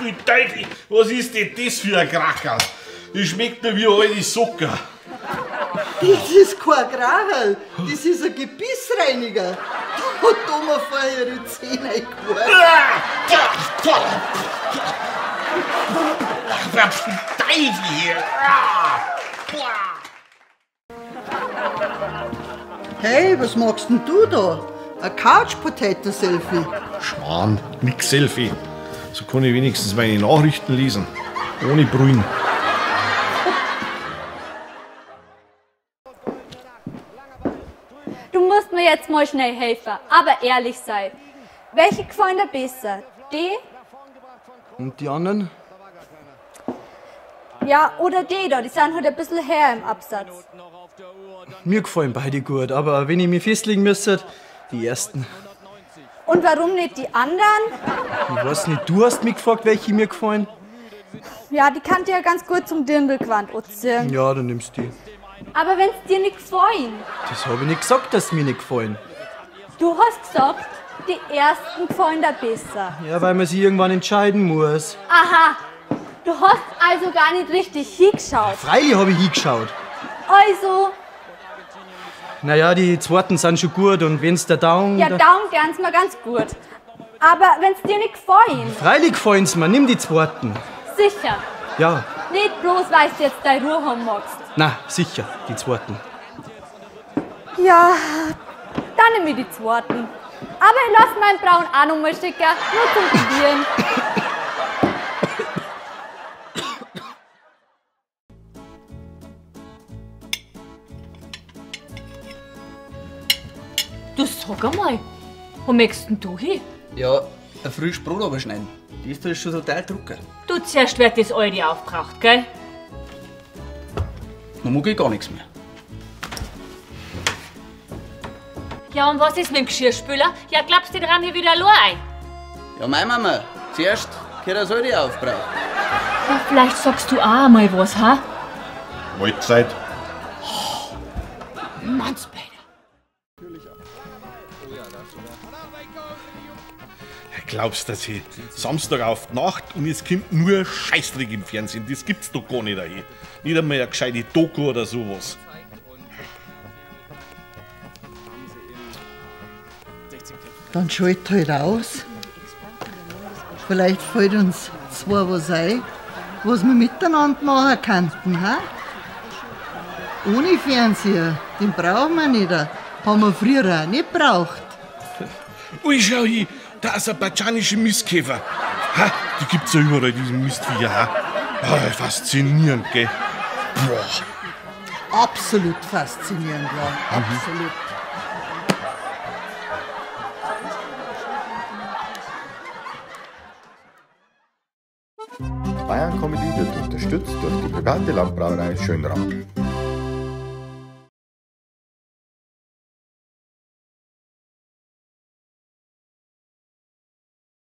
Pfui Teufel, was ist denn das für ein Kracherl? Das schmeckt mir wie alte Socken. Das ist kein Kracherl, das ist ein Gebissreiniger. Da hat Thomas vorher ihre Zähne eingeworfen. Hey, was machst denn du da? Ein Couch-Potato-Selfie? Schmarrn, nix Selfie. So kann ich wenigstens meine Nachrichten lesen. Ohne Brühen. Du musst mir jetzt mal schnell helfen, aber ehrlich sein. Welche gefallen dir besser? Die? Und die anderen? Ja, oder die da, die sind halt ein bisschen her im Absatz. Mir gefallen beide gut, aber wenn ich mich festlegen müsste, die ersten. Und warum nicht die anderen? Ich weiß nicht, du hast mich gefragt, welche mir gefallen. Ja, die kann dir ja ganz gut zum Dirndlgewand anziehen. Ja, dann nimmst du die. Aber wenn's dir nicht gefallen? Das habe ich nicht gesagt, dass mir nicht gefallen. Du hast gesagt, die ersten gefallen dir besser. Ja, weil man sich irgendwann entscheiden muss. Aha, du hast also gar nicht richtig hingeschaut. Ja, freilich habe ich hingeschaut. Also? Naja, die zweiten sind schon gut und wenn's der Down... Ja, Down gern's mir ganz gut. Aber wenn's dir nicht gefallen... Freilich gefallen's mir, nimm die zweiten. Sicher? Ja. Nicht bloß, weil du jetzt deine Ruhe haben magst. Na, sicher, die zweiten. Ja, dann nehme ich die zweiten. Aber ich lass meinen Braun auch noch mal schicken, nur zum Probieren. Du sag einmal, wo möchtest denn du hin? Ja, ein frisches Brot abschneiden. Das da ist schon total drucker. Du, zuerst wird das alte aufgebraucht, gell? Dann mag ich gar nichts mehr. Ja, und was ist mit dem Geschirrspüler? Ja, glaubst du, den rahm ich wieder allein ein? Ja, meine Mama, zuerst gehört das alte aufgebraucht. Ja, vielleicht sagst du auch einmal was, ha? Mahlzeit. Oh, Mannsbeiner. Glaubst du, dass ich Samstag auf die Nacht und es kommt nur Scheißdreck im Fernsehen? Das gibt's doch gar nicht. Ey. Nicht einmal eine gescheite Doku oder sowas. Dann schalt halt aus. Vielleicht fällt uns zwar was ein, was wir miteinander machen könnten, ha? Ohne Fernseher, den brauchen wir nicht. Haben wir früher auch nicht gebraucht. Ui, schau hin, der aserbaidschanische Mistkäfer. Ha, die gibt's ja überall, diese Mistviecher. Ha? Ah, faszinierend, gell? Boah. Absolut faszinierend, ja. Absolut. Bayern Comedy wird unterstützt durch die private Landbrauerei Schönram.